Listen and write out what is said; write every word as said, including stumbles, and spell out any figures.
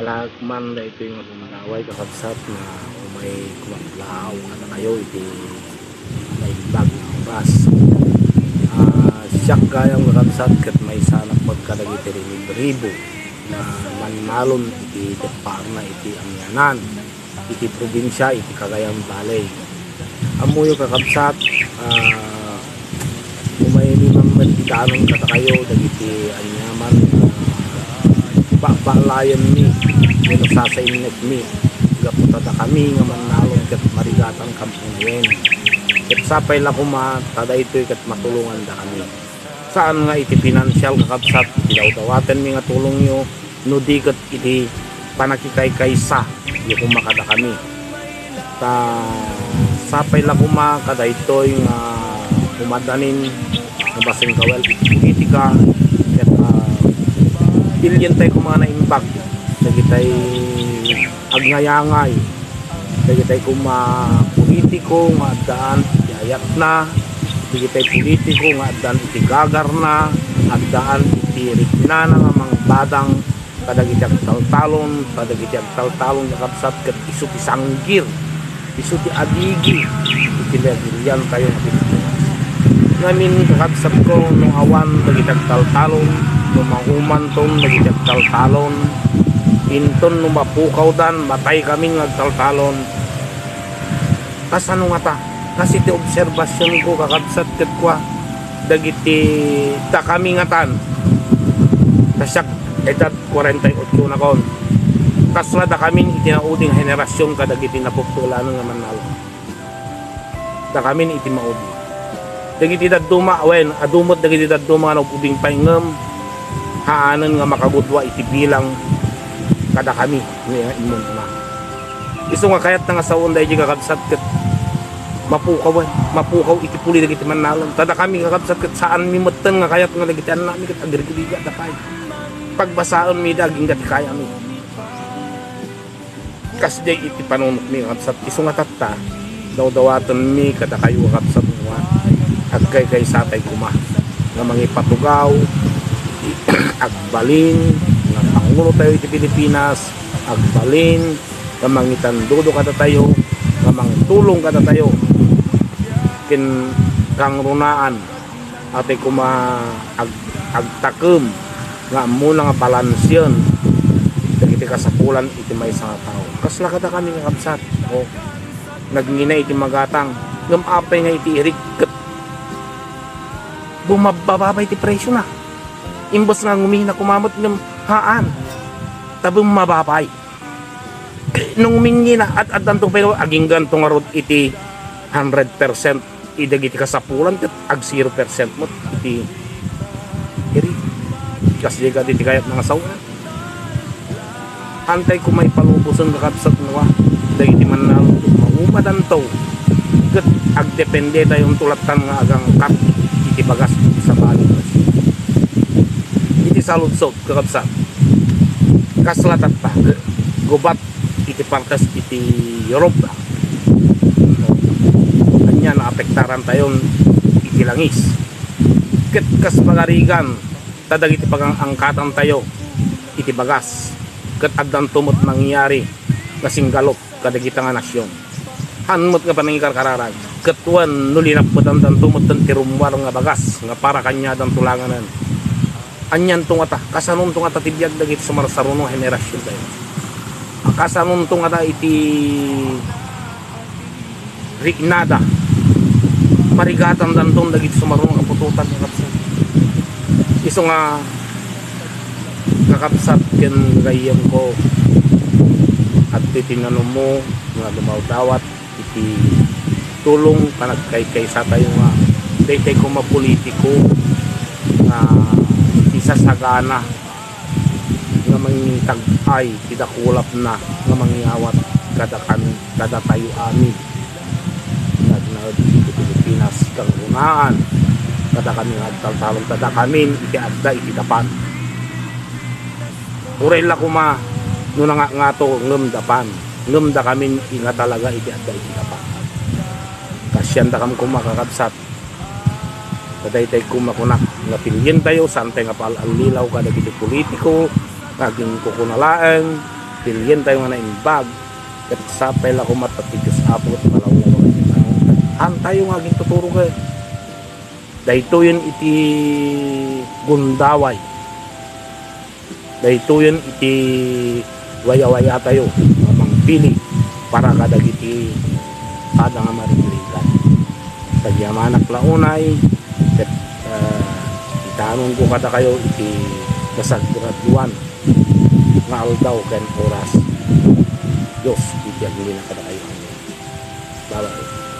Agman daytoy nga gundaway, kakabsat, nga umay kumablaaw kadakayo iti naimbag nga oras. Ah, siak gayam, kakabsat, ket maysanak met kadagiti riburibu nga mannalon iti depparna iti amianan, iti probinsia, iti Cagayan Valley. Ammoyo, kakabsat, ah, umaymi man met idanon kadakayo dagiti aniaman nga babalayemmi wenno sasainnekmi gapu ta dakami nga mannalon ket marigatan kampunien. Ket sapay la koma ta daytoy ket matulongandakami. Saan nga iti pinansial, kakabsat, iti dawdawatenmi nga tulongyo, no di ket iti pannakikaykaysayo koma kadakami. Ta sapay la koma kadaytoy nga umadanin nga basengkawel iti politika, ket, ah, pilientayo koma nga naimbag dagitay agnayangay, dagitay koma politiko nga addaan iti ayatna, dagitay politiko nga addaan iti gagarna, addaan iti riknana nga mangbadang kadagiti agtaltalon, kadagiti agtaltalon, kakabsat, ket isu ti sanggir, isu ti adigi iti lagiriantayo nga Pilipinas. Ngamin, kakabsatko, no awan dagiti agtaltalon, no mangumanton dagiti agtaltalon, inton no mapukawdan, mataykamin nga agtaltalon, kasano ngata? Kas iti obserbasionko, kakabsat, ket kua, dagiti dakami ngatan, ta siak edad kwarenta y ocho nakon. Kasla dakamin iti naudi nga henerasion kadagiti napupulanen nga mannalon. Dakamin iti maudi. Dagiti dadduma, wen, adu met dagiti dadduma nga nag-ubing pay ngem haanen nga makagudua iti bilang kadakami nga immunna. Isu nga kayatna nga sawen daydi, kakabsat, ket mapukaw, mapukaw iti puli dagiti mannalon. Ta dakami, kakabsat, ket saanmi metten nga kayat nga dagiti annakmi ket agrigrigatda pay. Pagbasaenmi da agingga ti kayami. Kasdiay iti panunotmi, kakabsat, isu nga tatta, dawdawatenmi kadakayo, kakabsat, nga agkaykaysatay koma nga mangipatugaw, agbalin nga pangulotayo iti Pilipinas, agbalin nga mangitandudo kadatayo, nga mangtulong kadatayo ken kangrunaan, atay koma ag-, agtakem nga ammona nga balansian dagiti kasapulan iti maysa nga tao. Kasla kadakami nga kabsat, o, nagngina iti magatang, ngem apay nga iti irik ket bumababa pay ti presiona. Imbes nga ngumina koma met ngem haan, ta bumababa pay. No ngumingina, ad-addanto pay, agingganto ngarud iti hundred percent idagiti kasapulan ket ag zero percent met iti iri. Kasdiay kadi ti kayatna nga sawen. Haantay koma ipalubosen, kakabsat, nga dagiti mannalon ket maumadanto ket agdependetayonto lattan nga agangkat iti bagas iti sabali. Iti saludsod, kakabsat, kasla tatta, gubat iti partes iti Europa. Ania, naapektarantayon iti langis. Ket kas pagarigan, ta dagiti pagang-angkatantayo iti bagas, ket addanto met nangyari nga singgalup kadagita nga nasion. Haan met nga panangikarkararan, ket wen no linappetandanto metten ti rummuar nga bagas nga para kaniadanto langanen. Anianto ngata? Kasanonto ngata ti biag dagiti sumarsaruno a henerasiontayo? Kasanonto ngata iti riknada? Parigatandanton dagiti sumaruno a putotan nga kabsat. Isu nga, kakabsat ken gayyemko, adtoy ti nanummo nga dumawdawat iti tulong panagkaykaysatayo nga daytoy koma politiko nga iti sasagana nga mangitag-ay ti dakulapna nga mangyawat kadakami, kadatayo amin nga agnaed iti Pilipinas, kangrunaan kadakami nga agtaltalon, ta dakamin iti adda iti dapan. Uray la koma no nangangato ngem dapan, ngem dakamin nga talaga iti adda iti dapan. Kaasiandakam koma, kakabsat, ta daytoy koma kunak nga pilientayo, saantay nga paal-allilaw kadagiti politiko nga agingkukuna laeng Pilientayo nga naimbag, ket sapay la koma ta ti Dios Apo ket malawlaw iti tanong. Haantayo nga agintuturo ket daytoyen iti gundaway. Daytoyen iti wayawayatayo nga mangpili para kadagiti pada nga marigrigat. Pagyamanak la unay ket, ah, itanonko kadakayo iti kasagradoan nga aldaw ken oras. Dios iti agingga kadakayo. Amen. Bye-bye.